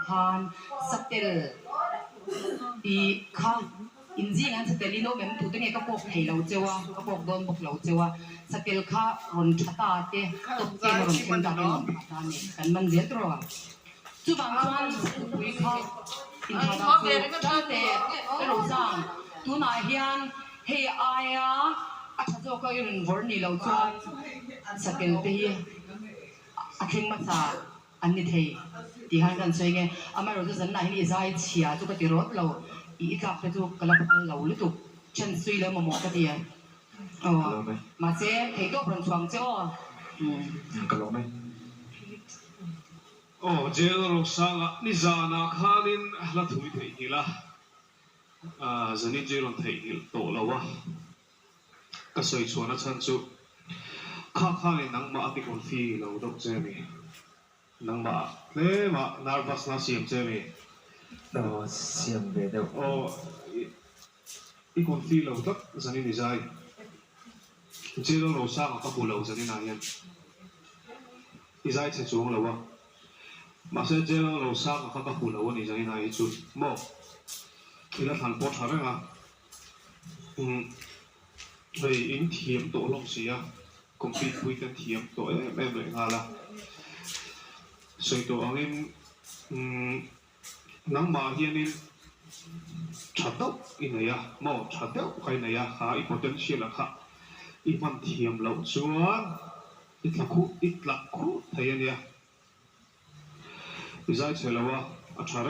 khan satel tih kha in zing an satel in awm em tute nge ka kawk thei lo cheu a, ka kawk dawn bawk lo cheu a, satel kha rawn tha ta te top ten a rawn thleng ta te nuam phah ta a ni, kan man zel tawh a. Chuvang chuan nupui kha inthahna chu tan teh ka lo zang. Tunah hian hei aia a tha zawka i rawn vawrh nih loh chuan satel te hi a thleng hmasa an ni thei tih khan kan sawi nge. Amaherawhchu zanah hian i zai chhia chu ka ti rawt lo, i i tlak te chu ka la phal lo lutuk. Chance chu i lo mamawh ka ti a. Aw, mahse theihtawp rawn chhuang che aw. Ka lawm e. Aw, Jail Rosanga nizanah khanin hla thui theihnghilh a, Zanin chu i rawn theihnghilh tawh lo a, ka sawi chhuahna chhan chu kha khanin nangmah a ti confi lo deuh che a ni, nangmah tlemah nervous na siam che a ni. Aw, siam ve deuh. Aw, i confi lo tlat Zanin i zai. Jail Rosanga ka hmu lo Zaninah hian. I zai chhe chuang lo a, mahse jail lo sang a kha ka hmu lo a ni zanin ai hi chu maw i la thlan pawh tha reng a, umm hei in thiam tawh hlawm si a, compete pui ten thiam tawh em em leh nghal a, sawi tawh angin umm nangmah hianin tha deuh i nei a maw tha deuh kha i nei a, kha i potential a kha i hman thiam loh chuan. I tla khuh, i tla khuh thei a nia. I zai chhe lo a, a tha reng.